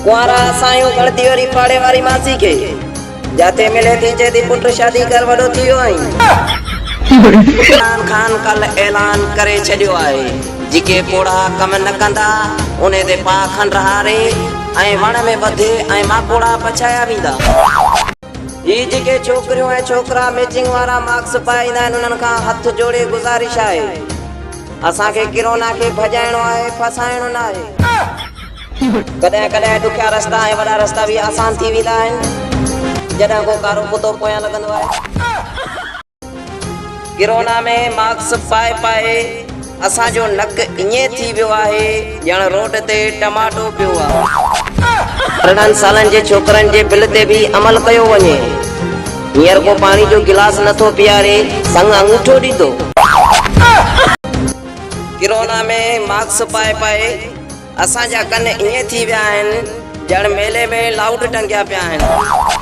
ڪنوارا اسان آهيون ڳڻتي وري پاڙي واري ماسي کي جاتي ملي ٿي چئي ٿي پٽ شادي ڪر وڏو ٿي ويو آهين. عمران خان ڪل اعلان ڪري ڇڏيو آهي جيڪي پوڙها ڪم نه ڪندا انهي تي پاء کنڊ هاري ۽ وڻ ۾ ٻڌي ۽ ماڪوڙا پڇايا ويندا. هي جيڪي ڇوڪريون ۽ ڇوڪرا ميچنگ وارا ماسڪ پائي ايندا آهن انهن کان هٿ جوڙي گذارش آهي اسان کي ڪرونا کي ڀڄائڻو آهي ڦاسائڻو ناهي. ڪڏهن ڪڏهن ڏکيا رستا ۽ وڏا رستا به آسان ٿي ويندا آهن، جڏهن ڪو ڪارو ڪتو پويان لڳندو آهي. ڪرونا ۾ ماسڪ پائي پائي اسان جو نڪ ائين ٿي ويو آهي ڄڻ روڊ تي ٽماٽو پيو آهي. 18 سالن جي ڇوڪرن جي بل تي به عمل ڪيو وڃي. هينئر ڪو پاڻي جو گلاس نٿو پياري، سڱ اڱوٺو ڏيندو. ڪرونا ۾ ماسڪ پائي پائي اسان جا ڪن ائين ٿي ويا آهن ڄڻ ميلي ۾ لائوڊ ٽنگيا پيا آهن.